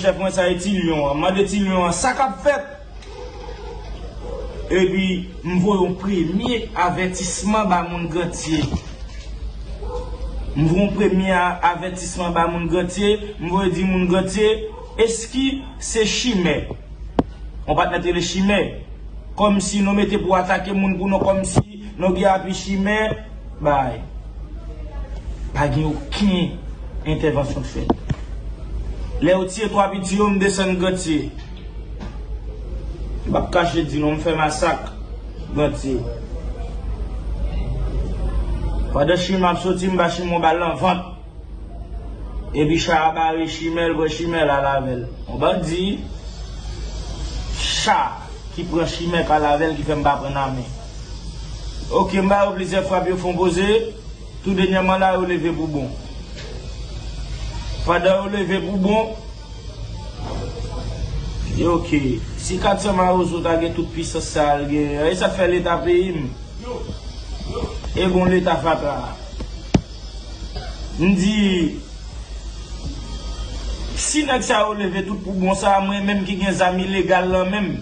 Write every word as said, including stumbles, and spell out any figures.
chèf mwen sa e Ti Lyon an. M mande Ti Lyon an sa k ap fèt. Epi, m voye yon premye avètisman ba moun Gantye. M voye yon premye a-, avètisman ba moun Gantye. M voye di moun Gantye, eski se chimè? Yon patnè te rele chimè. Kòmsi nou mete pou atake moun pou nou, kòmsi nou gen apui chimè. Bay. Pa gen okenn entèvansyon k fèt. Lè yo tiye twa piti yo, m desann Gantye. M p ap kache di nou, m fè masak Gantye. Pandan chimè ap soti, m ba chimè yon bal nan vant. Epi cha a bare chimè, l pran chimè, l al avè l. Yon bandi, cha ki pran chimè k al avè l ki fè m pa pran nan men. Oke, m ba yo plizyè frap, yo fè yon poze. Tou dènyèman la, yo leve pou bon. Pandan yo leve pou bon, yo oke. Si Katya Mawozo ta gen tout pisans sa a l genyen an, e sa k fè Leta peyi m, e gon Leta fatra. M di, si nèg sa yo leve tout pou bon sa, mwen menm ki gen zam ilegal nan men m,